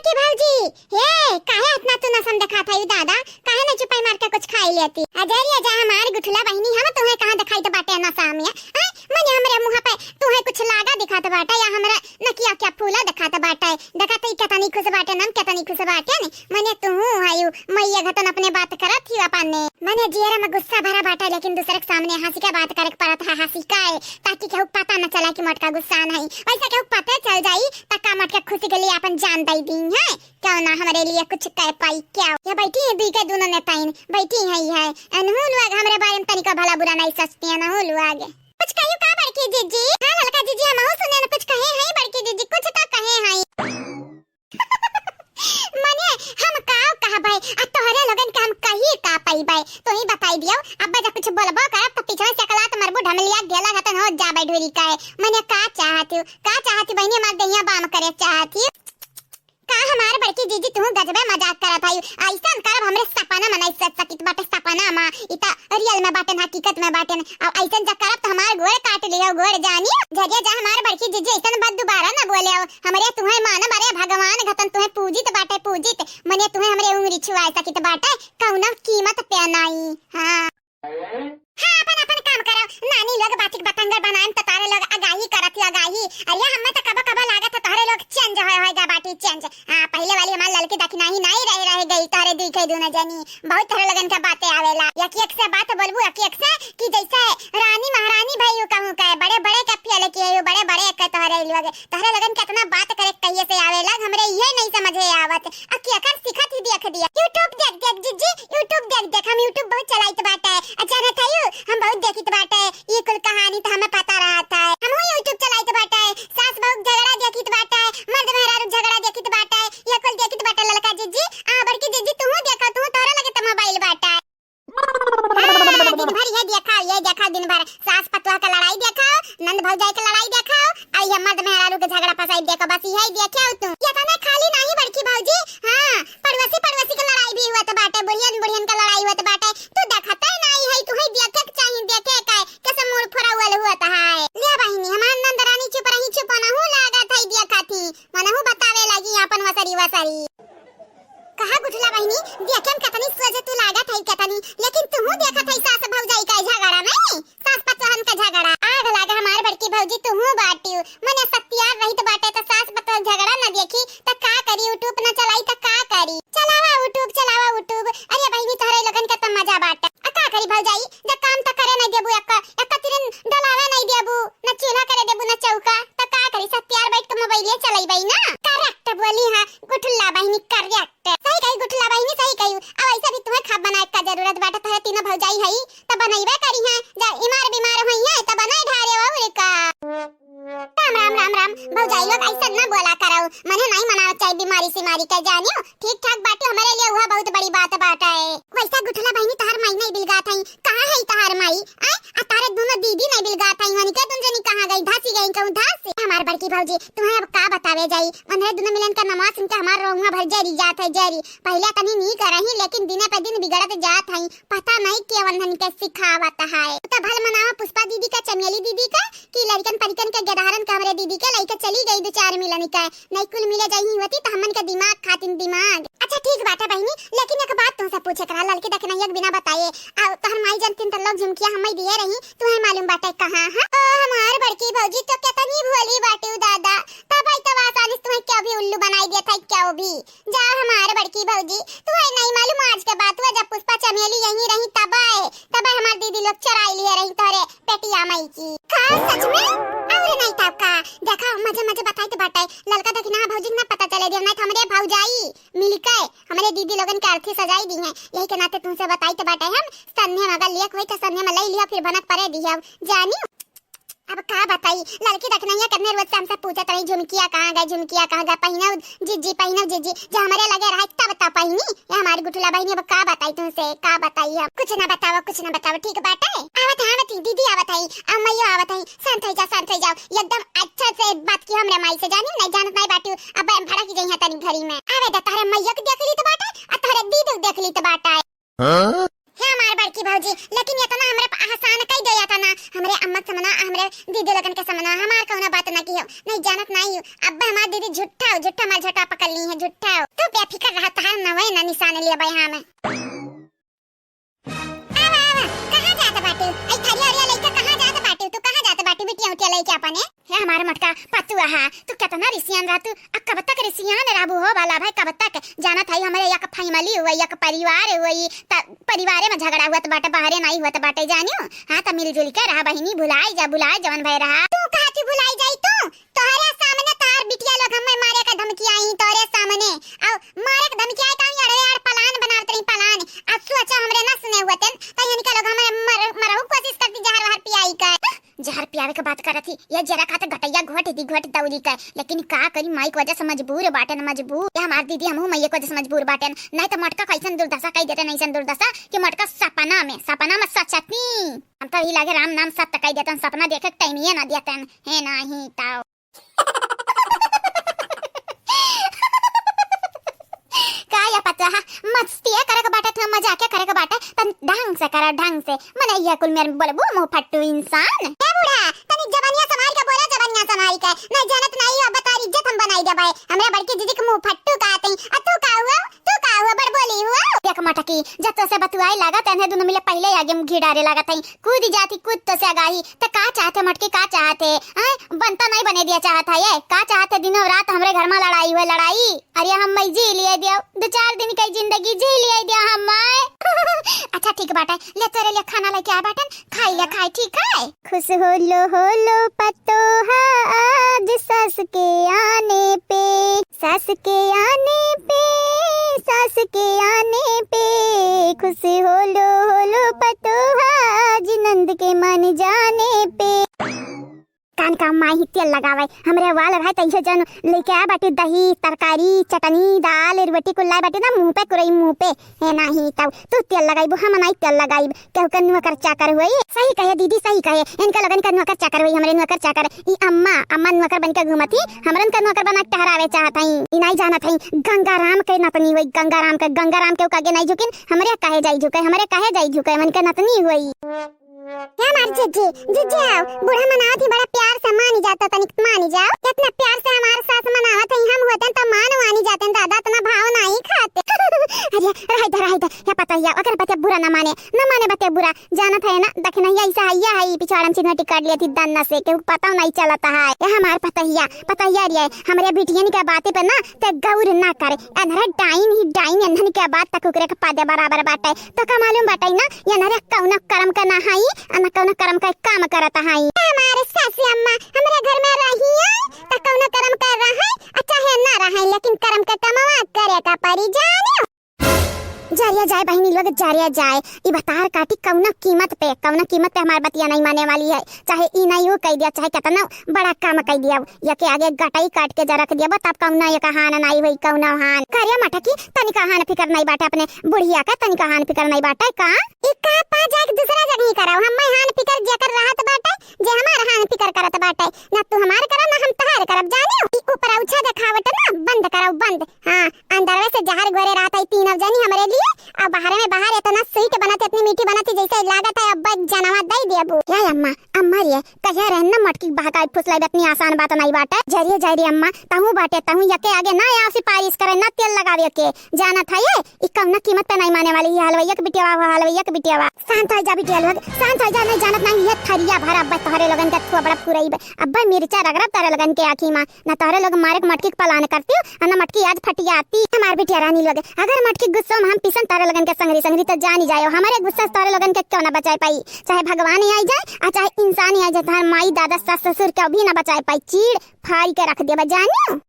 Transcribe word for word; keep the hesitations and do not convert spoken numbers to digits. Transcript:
कि भौजी, हे, काहे इतना तू नशा में देखात हई दादा? काहे न चुपाई मार के कुछ खाई लेती? अजरिया जा हमार गुठला बहिनी, हम तुहे कहाँ देखाइत बाटे नशा में? हैं? मने हमरे मुँह पे तुहे कुछ लागा दिखात बाटे या हमरा नकिया क्या फूला दिखात बाटे? देखा त ई केतनी खुश बाटे, नम केतनी खुश बाटे ने। मने तुहू हयू, मइया घतन अपने बात करत ही अपन ने। मने जियरा में गुस्सा भरा बाटे, लेकिन दूसरे के सामने हँसी के बात करे के पड़त है, हँसी का है, ताकि केहू पता न चला कि मोटका गुस्सा नहीं। वैसे केहू पता चल जाई, त का मोटका खुशी के लिए अपन जान दे दी है? क्यों ना हमरे लिए कुछ कर पाई क्या? ये बैठी है दुई के दोनों नेताइन, बैठी है, ये है। अनहू लोग हमरे बारे में तनिका भला बुरा नहीं सोचती है, अनहू लोग। कुछ कहियो का बड़की जीजी? हाँ ललका जीजी, हमहू सुने न कुछ कहे हैं बड़की जीजी, कुछ तो कहे हैं। मने हम का कहबै, आ तोहरे लोगन के हम कही का पइबै? तू ही बताई दियो, अब जब कुछ बोलबो करब त पीछे से कलात मरबू ढमलिया गेला घतन हो जाबै ढूरी का। मने का चाहत हूँ, का चाहत हूँ बहिनी, हमार दहिया बाम करे चाहत हूँ? का हमार बड़की जीजी तू गजबे मजाक करत हई? अइसन करब हमरे सपना में नहीं सोच सकित बाटे, सपना में। ई त रियल में बाटेन, हकीकत में बाटेन। अब अइसन जा करब त हमार गोड़ काट लिहो, गोड़ जानी। जरिया जा हमार बड़की जीजी अइसन बात दोबारा न बोले हो। हमरे तुहे मानब, अरे भगवान घतन तुहे पूजित बाटे, पूजित। मने तुहे हमरे उंगली छुआ सकित बाटे, कौनो कीमत पे नहीं। हाँ। हाँ, अपन, अपन काम करो। नानी लोग बातिक बतंगड़ बनाएम त तोहरे लोग आगाही करत ही, आगाही। अरे हमें त कबो, कबो लागत है तोहरे लोग चेंज होए, होए गा बाटी चेंज। हाँ, पहिले वाली हमार ललकी दखिनाही नाई रहे, रहे गई तोहरे दिखे दूनो जनी। बहुत तोहरे लोगन के बातें आवेला। एक, एक से बात बोलबू, एक, एक से कि जैसे रानी महारानी भइयू कहूँ के, बड़े, बड़े के पियल की है, बड़े, बड़े के तोहरे लोग। तोहरे लोगन के इतना बात करे कहिए से आवेला, हमरे ये नहीं समझे आवत। आ केकर सिखत ही देख दिया। YouTube देख देख जीजी, YouTube देख देख, हम YouTube बहुत चलाइत बाटे। आ जानत हयू, हम बहुत देखित बाटे, ई कुल कहानी त हमें पता रहत है। हमहू YouTube चलाइत बाटे, सास बहू झगड़ा देखित बाटे, मर्द मेहरारू झगड़ा देखित बाटे, ये कुल देखित बाटे ललका जीजी। आ बड़की जीजी तू देखा, तू तोहरा लगे त मोबाइल बाटे। हाँ, दिन भर ये देखा, ये देखा, दिन भर सास पतोह के लड़ाई देखा, नंद भौजाई के लड़ाई देखा, आ ये मर्द मेहरारू के झगड़ा फसाई देखा, बस यही देखे हो तू। ये तो नहीं खाली नहीं बड़की भौजी, हाँ, पड़ोसी पड़ोसी के लड़ाई भी हुआ तो बाटे, बुढ़ियन बुढ़ियन के लड़ाई हुआ तो बाटे। तू देखते ही नहीं है, तू ही देखे के चाहिए, देखे का कैसे मूड फोरा हुआ हुआ तो है। ले बहिनी, हमार नंद रानी चुप रही, चुप ना हूँ लागत है, देखा थी मनहू बतावे लगी अपन वसरी वसरी। कहा गुठला बहिनी, देखे में कतनी सोझ तू लागत है कतनी, लेकिन तुहू देखत है सास भौजाई का झगड़ा में, सास पतोहन का झगड़ा। आग लागे हमार बड़की भौजी तुहू बाटियो, मने सत्यार रहित बाटे त सास पतोह झगड़ा न देखी त का करी, YouTube न चलाई त का करी। चलावा YouTube, चलावा YouTube। अरे बहिनी तोहरे लोगन के त मजा बाटे। आ का करी भौजाई, जब काम त करे नहीं देबू, एक, एक तिरन डलावे नहीं देबू, न चूल्हा करे देबू, न चौका, त का करी? सत्यार बैठ के मोबाइलिया चलैबै ना। Correct बोली हाँ गुठला बहिनी, correct। सही कही गुठला बहिनी, सही कही। अब ऐसे भी तुम्हें खाब बनाए का जरूरत बाटे, तोहरे तीनों भौजाई हई, त बनैबे करी हैं। जा इमार बीमार होई हैं, त बनाए ढारे और का। राम, राम, राम, राम। भौजाई लोग ऐसा न बोला करो, मने नहीं मनावे चाहिए बीमारी सीमारी के, जानियो। ठीक ठाक बाटे, हमारे लिए वह बहुत बड़ी बात बाटे। वैसा गुठला बहिनी तोहर माई नहीं बिलगात हई, कहाँ है तोहर माई? आय, आ तोहरे दोनों दीदी नहीं बिलगात हई, वनिके तुम जनी कहाँ गई, धसी गई कहूँ धस। हमार बड़की भौजी, तुम्हें अब का बतावे जाई, उन्हें दोनों मिलन का नमवा सुन के हमार रोहुआ भर जरी जात है, जरी। पहले तनी नीक रही, लेकिन दिने पे दिन बिगड़त जात हई, पता नहीं के वन्हन के सिखावत है। तो भल मनावा पुष्पा दीदी का, चमेली दीदी का, कि लड़कन परिकन के गदहरन के हमरे दीदी के लइके चली गई दो चार मिलन के, नहीं कुल मिले जाही होती त हमन के दिमाग खातिन दिमाग। अच्छा ठीक बाटे बहिनी, लेकिन एक बात तुमसे पूछे करा, ललकी दखिनैया के बिना बताए, आ तोहर माई जन तीन तल्लोक झुमकिया हमें दिए रही, तुम्हें मालूम बाटे कहाँ? हाँ? ओ हमार बड़की भौजी तो केतनी भोली बाटे दादा, तब आई तब आसानी से तुम्हें क्यों भी उल्लू बनाई दिया था, क्यों भी। जा हमार बड़की भौजी, तुम्हें नहीं मालूम आज के बात हुआ जब पुष्पा चमेली यहीं रही तब आए, तब आए हमार दीदी लोग चुराई लिए रही तोहरे पेटिया माई की। का सच में? और नहीं तब का? देखा मजे मजे बताई तो बाटे, ललका दखिना भौजी के ना पता चले दियो, नहीं तो हमरे भौजाई मिलके हमरे दीदी लोगन के अर्थी सजाई दी हैं। यही के नाते तुमसे बताई तो बाटे हम, सन्ने में अगर लेक होई तो सन्ने में ले लिया, फिर भनक परे दिया जानी। अब का बताई, ललकी दखिनैया कितने रोज से हमसे पूछत रही, "झुमकिया कहाँ गए, झुमकिया कहाँ गए, पहिनव जिज्जी, पहिनव जिज्जी।" जब हमरे लगे रहे तब तो पहिनी, ये हमारी गुठला बहिनी, अब का बताई तुमसे, का बताई हम, कुछ ना बतावा, कुछ ना बतावा, ठीक बाटे। आवत है, आवत है, दीदी आवत है, अम्मैयो आवत है, शांत हो जाओ, शांत हो जाओ, एकदम अच्छा से बात की हमरे माई से, जानी नहीं जानत नहीं बाटी, अब भड़क जाई है तनी घरी में। आवे दे, तोहरे मैया के देख ली तो बाटे, आ तोहरे दीदी के देख ली तो बाटे। हाँ? हे हमार बड़की भौजी, लेकिन इतना हमरे पे एहसान कई दे, इतना हमरे अम्मा के समना, हमरे दीदी लोगन के समना, हमार कउनो बात ना किहो, नहीं जानत नहीं हो। अब हमार दीदी झूठा हो, झूठा हमार झोटा पकड़ ली है, झूठा हो। तू बेफिकर रहा, तहार नवे ना निशान लिए भाई हम। आवा, आवा, कहाँ जात बाटू? आई थरिया ओरिया लइके कहाँ जात बाटू? तू कहाँ जात बाटू बिटिया उटिया लइके अपने? हे हमार मोटका पतुआ हा, तू केतना रिसियान रहा तू, आ कब तक रिसियान रहबू हो भला भाई, कब तक? जानत हई हमरे एक family हुई, एक परिवार हुई, त परिवारे में झगड़ा हुअत बाटे, बाहरे नाई हुअत बाटे, जानियो? हाँ, त मिलजुल के रहा बहिनी, भुलाई जा, भुलाई जवन भय रहा। तू कहा थी भुलाई जाई तू? तोहरे सामने तोहार बिटिया लोग हमें मारे का धमकी आई, तोहरे सामने। अउ मारे का धमकी आई त हम अड़वे अड़ plan बनावत रही, plan। आ सोचा हमरे ना सुने हुअतन, त इनका लोग हमें मर-, मरहु कोशिश करती जहर वहर पियाई का। जहर पियावे के बात करत ही, ये जरा खाते घटैया घोट दी, घोट दौरी का। लेकिन का करी, माई के वजह से मजबूर बाटेन, मजबूर। ये हमार दीदी, हमहू माई के वजह से मजबूर बाटेन। नहीं त मटका कैसन दुर्दशा कई देते, नहीं सन दुर्दशा कि मटका सपना में, सपना में सचती। हम तो यही लागे राम नाम सत्य कई देतन, सपना देखे के time ये ना देतन, हे नाही ताओ। का या पतुआ, मस्तिया करे के बाटे, थोड़ा मजाके करे के बाटे, तन ढंग से करा, ढंग से। मने ये कुल मेरे बोले, वो मुंह फट्टू इंसान। ए बूढ़ा, तनी जबानिया संभाल के बोला, जबानिया संभाल के। नहीं जानत नहीं हो, अब तार इज्जत हम बनाई देबे। हमरा बड़की दीदी के मुंह फट्टू कहत हई। आ तू का हुआ? तू का हुआ, बड़ बोली हुआ? देख मटकी, जब तो से बतुआई लागत, एन्हे दुनो मिले पहिले आगे मुंह घिड़ारे लागत हई। कूद जाती, कूद तो से आगाही। त का चाहते मटकी, का चाहते? हैं? बनता नहीं बने दिया चाहत है ये? का चाहते दिनों रात हमरे घर में लड़ाई हुए, लड़ाई? अरे हम मई जी लिए दियो, दो चार दिन की जिंदगी जी लिए दियो हम। अच्छा ठीक बाटे, ले तोरे लिए खाना लेके आ बाटन, खाई ले, खाई, ठीक है? खुश होलो होलो पतोहा आज सास के आने पे, सास के आने पे, सास के आने पे। खुश होलो होलो पतोहा आज नंद के मन जाने पे। कान का माई ही तेल लगावे, हमरे वाल रहे त इहो जन लेके आ बाटी, दही, तरकारी, चटनी, दाल, रोटी कुल लाए बाटी ना, मुंह पे कुरई मुंह पे। हे नाही तब तू तेल लगाइबू, हम नाई तेल लगाइब। केहू के नौकर चाकर होई। सही कहे दीदी, सही कहे, इनका लोगन का नौकर चाकर होई, हमरे नौकर चाकर। ई अम्मा, अम्मा नौकर बन के घूमत ही, हमरन का नौकर बना के टहरावे चाहत हई। ई नाई जानत हई, गंगाराम के नतनी होई, गंगाराम के, गंगाराम के आगे नाई झुकिन, हमरे काहे जाई झुके, हमरे काहे जाई झुके, मन के नतनी होई। हे हमार जीजी, जीजी आओ, बूढ़ा मनावत ही बड़ा प्यार से, मानी जाता तनिक, मानी जाओ। कितना प्यार से हमार सास मनावत है, हम होते तो मान वानी जाते दादा, इतना भाव नहीं खाते। अरे रह दे, रह दे, या पतोहिया, अगर बते बुरा ना माने, ना माने बते बुरा, जानत है ना, दखिनैया ऐसा है, या है, ई पिछवाड़न चिन्हटी काट लिया थी दन्ना से, केहू पता नहीं चलता है। ये हमार पतोहिया, पतोहिया रे, हमरे बिटियन के बातें पे ना ते गौर ना करे। एन्हरे डाइन ही डाइन, एन्हन के बात तक ओकरे के पादे बराबर बाटे। तो का मालूम बाटे ना, एन्हरे कौनो करम के ना हई, आ ना कौनो करम के काम करत हई। हमारे सासू अम्मा हमरे घर में रही है, तो कौनो करम के रहे, आ चाहे ना रहे, लेकिन करम के कमवा करे का परी जानियो। जरिया जाए बहिनी लोग, जरिया जाए। ई बतार काटी कौनो कीमत पे, कौनो कीमत पे हमार बतिया नहीं माने वाली है। चाहे ई नहीं वो कह दिया, चाहे कितना बड़ा काम कह दिया, या के आगे गटाई काट के जा रख दिया, तब कौनो एक हान नहीं हुई, कौनो हान। करिया मटकी, तनिका हान फिकर नहीं बाटे अपने बुढ़िया का, तनिका हान फिकर नहीं बाटे का? ई का पा जाए के दूसरा जगह ही कराओ, हम मैं हान फिकर जेकर रहत बाटे, जे हमार हान फिकर करत बाटे, ना तू हमार करब, ना हम तहार करब, जानियो। ई ऊपर उछा देखावट ना बंद कराओ, बंद। हाँ, अंदरवे से जहर घोरे रहत है तीनों जनी हमरे लिए, और बाहर में बाहर इतना sweet बनत, इतनी मीठी बनत है, जैसे लागत है अब जनवा दे देबू। या अम्मा, अम्मा रे, कहे रहन ना मटकी बहकाई फुसलाई, इतनी आसान बात नहीं बाटे। जरिए जाए रे अम्मा, तहूँ बाटे, तहूँ यके आगे ना या सिफारिश करे, ना तेल लगावे के। जानत है ये, ई कौनो कीमत पे नहीं माने वाली, ये हलवैया के बिटियावा, वो हलवैया के बिटियावा। शांत हो जा बिटिया लोग, शांत हो जा, नहीं जानत नहीं, ये थरिया भर अब तोहरे लोगन के थोबड़ा फुरई बे। अब्बे मिर्चा रगड़ब तोहरे लोगन के आँखी मा, ना तोहरे लोग मारे के मटकी के plan करती हो, आ ना मटकी आज फटियाती। हमार बिटिया रानी लोग, अगर मटकी गुस्सो में हम पिसन तोहरे लोगन के संगरी संगरी, तो जानी जायो, हमारे गुस्सा से तोहरे लोगन के क्यों ना बचाए पाई, चाहे भगवान ही आई जाए, आ चाहे इंसान ही आई जाए, तोहर माई दादा सास ससुर के भी ना बचाए पाई, चीड़ फाड़ के रख देबा, जानियो।